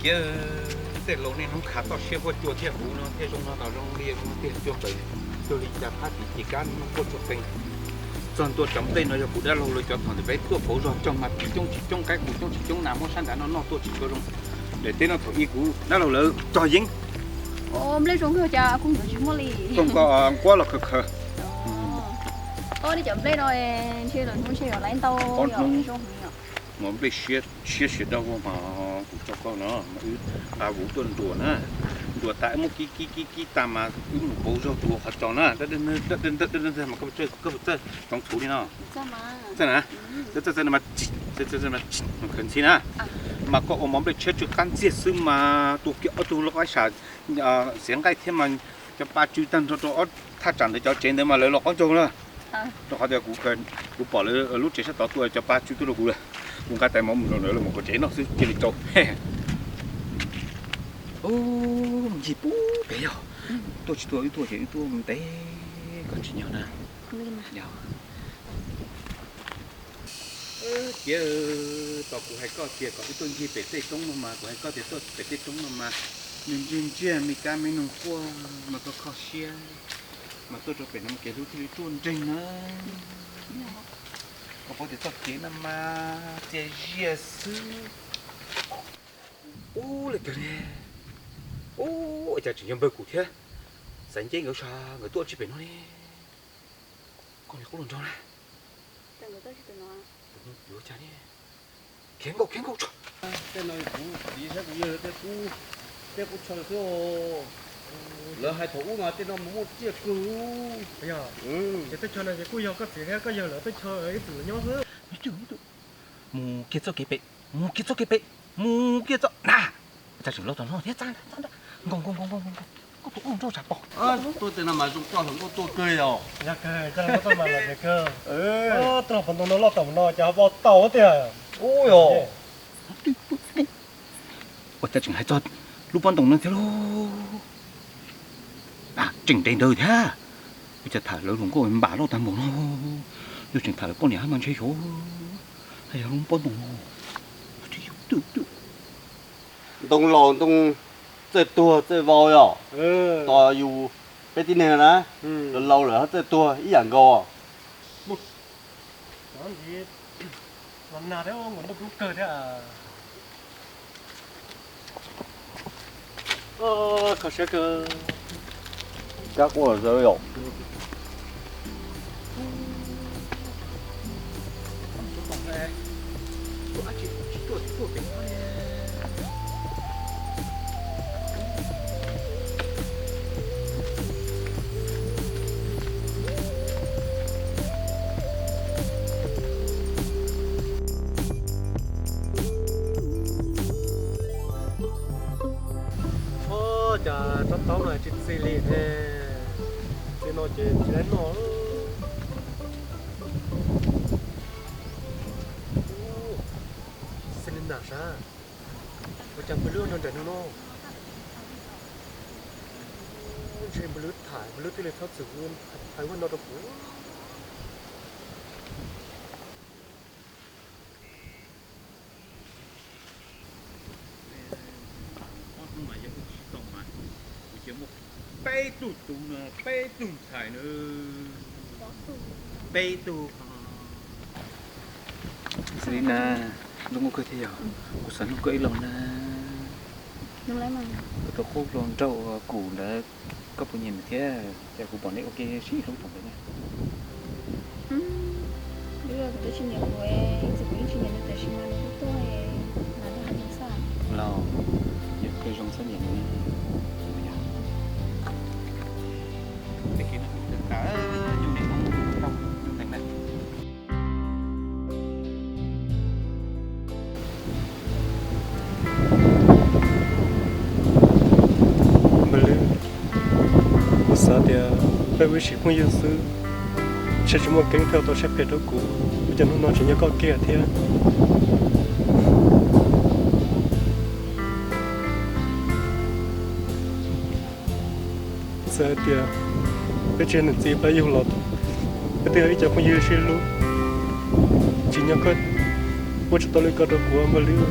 Yawg, tej laus niaj hnub khav toj siab quaj cua thiaj huv no thiaj zoo no los zoo li no tiag, cua pem cuag li cas phab tim ces kab niaj hnub quaj tsuag qees. Txog ntua cov nplej no yog kuv dab laug lawv cov thaum ntawd peb tuaj pauv zog cog mas tsis coob tsis coob qaib qus coob tsis coob nas muab sab nrad noj noj tuaj tsis tshua zoo. Daim teb no thaum ib kuv dab laug lawv cog yeeb. Nplej zoo kawg cas kuv yuav tsis muaj li. Tooj ko nquab los khaws khaws. Ob, nej cov nplej no ntshe lawv hnub ntshe yuav laiv ntau. Ob hnub zoo heev. Mas nplej siab siab dawb vog mas kuv tso koj no mas wb nqa vauv tuaj nruas na. Nruas tas wb muab kib kib kib kib tas mas wb mus pauv zog tus qhov tsos na. Mas koj puas txawj tsoov kuv li no? Txawj na. Khaws ntxhi na. Mas koj ua mov nplej tshiab tsw qab ntxiag xwb mas tua kiag ob tug loj qaib sam xiav nqaij thiab mas cov pa tsw tag nrho rau ob thaj tsam ntawd cov tsev ntawd mas lawv los qaub ncaug na. Rau qhov tias kuv pom lawv lub tsev sab tod tua cov pa tsw tuaj rau kuv lawm. Kuv nqa tais mov mus rau lawv los mus kom tsev noj xwb cia li rau. Ncig pub pem yog tuaj tsis tuaj wb tuaj ces wb tuaj ntev kom tsim nyog na. Tiag, tos kuv hais koj tias kom wb tuaj ncig pem tej roob no mas kuv hais koj tias tuaj pem tej roob no mas nws ntsia ntsia me kab me noog quaj mas koj kho siab mas tuaj rau pem no mas kev hlub thiaj li ruaj nreeg na. Koj paub tias txoj kev no mas txias zias xwb. Ub, li kawg li. Ub, cas tseem yog npawg kuv thiab Xaiv Nceb nkawd sas nkawd tuaj tsis pem no li. Koj niag qub hluas nraug na. Yuav cas li. Khiav nkaus khiav nkaus tso. Tej no kuv txiv thiab kuv yawg tej qub, tej qub chaw xwb. Lawv hais thaum ub mas tej no mus muaj tsiaj kawg. Ces teb chaw no ces kuj yog koj txiv thiab koj yawg lawv teb chaw ib txwm nyob xwb. Mus kiag txoj kev pem, mus kiag txoj kev pem, mus kiag txoj na. Cas tseem los tom no thiab, txab nrab, nkaus nkaus nkaus nkaus, koj tus ub nrauj tsam pom. Tuaj tej no mas zoo koj hluas nkauj tuaj kawg yog. Yog kawg, koj hluas nkauj tuaj mas los kawg. Txoj pov ntoo no loj tom no cas ho vau tau tiag. Ua cas tseem hais txog lub pob ntoos no thiab lauj? Tseem nres ntawd thiab. Ua cas tham lawv hluas nkauj npam loj tag npaum no, yog tseem tham lawv poj niam hab mas ntshe xyov, haj yog lub pob ntoos no. Ntoo laus ntoo txawj tuag txawj vau yom. Tos yus peb tib neeg na, laus lawm ho txawj tuag ib yam nkaus. Kho siab kawg. Kab quaj zawv yom. Ua cas tsob taub no tsis txi li ne? Txi no ces tsis laib noj. Xi li nag sab, ua cas npawg Lwb nrog nraim no no? Ntshe npawg Lwb tham, npawg Lwb thiaj li txhob txwm hais ua no rau kuv. Ob hnub mas yog wb tsis tau mas kuv cia muaj peb tug tub no, peb tug ntxhais na, peb tug. Xws li na, zoo nkauj kawg thiab yog, kuv xav nug koj ib lo na. Kuv tus qub hluas nraug uas kuv ntawd, koj puas nyiam nws thiab? Cas kuv pom neb ua ke sib hlub thaum ntawd na. Twb tsis nyiam kuv, ib txwm kuv yeej tsis nyiam nws tiam sis mas nws kuj tuaj, nws hais nws xwb. Los, yog kawg zoo xwb nyiam nws. Tag kis no kuv twb tas, yus niam muab tau yus neeg na. Npawg Lwb, kuv xav tias peb ua ib sim phooj ywg xwb, ntshe tsis muaj keeb thawj tau siab phem rau kuv, ua cas hnub no tseem nyob koj kiag thiab. Txawm hais tias peb tsis yog niam txiv peb yug los, peb twb yog ib co phooj ywg sib hlub, tsis nyob koj ua tsis tau li ko rau kuv Npawg Lwb.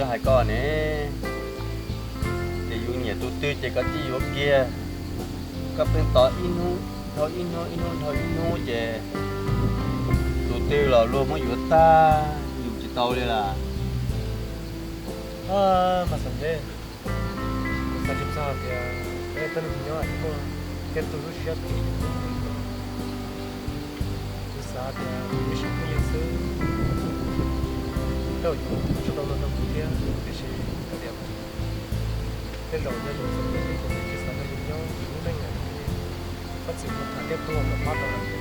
Hais koj ne, ces yus nyiam tus twg ces koj txib yuav kiag. Koj pheej tos ib hnub dhau ib hnub, ib hnub dhau ib hnub ces tus twg los luag muab yuav tag, yus tsis tau li lawm. Mas Xeem Ntxwv, kuv xav tsis txog tias peb peb me nyuam nyob es muaj tej tug lub siab phem. Kuv xav tias peb sim phooj ywg xwb, tej zaum yus tsis tau ntau rau kuv thiab, tiam sis hais tias tej zaum yog yus txom nyem thiab kuv tsis xav nrog yus nyob lub neej lawm, koj txwm mus tham tej tug kom pab tau lawm ces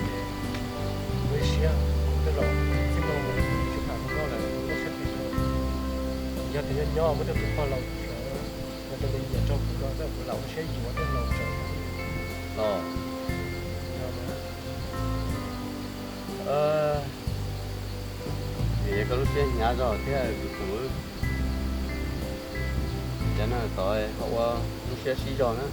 kuv ib siab, tej zaum txij no mus tsis tham hluas nkauj lawm, kuv siab phem. Yog tias nyob nyob muaj tej tug pog laus sawv, yog tias nyiam nyiam rau kuv no tej zaum kuv lam ua siab yuav tej laus sawv. Vim koj lub siab hnyav zog thiab tus tus, ces no tod ho ua lub siab sib zog na.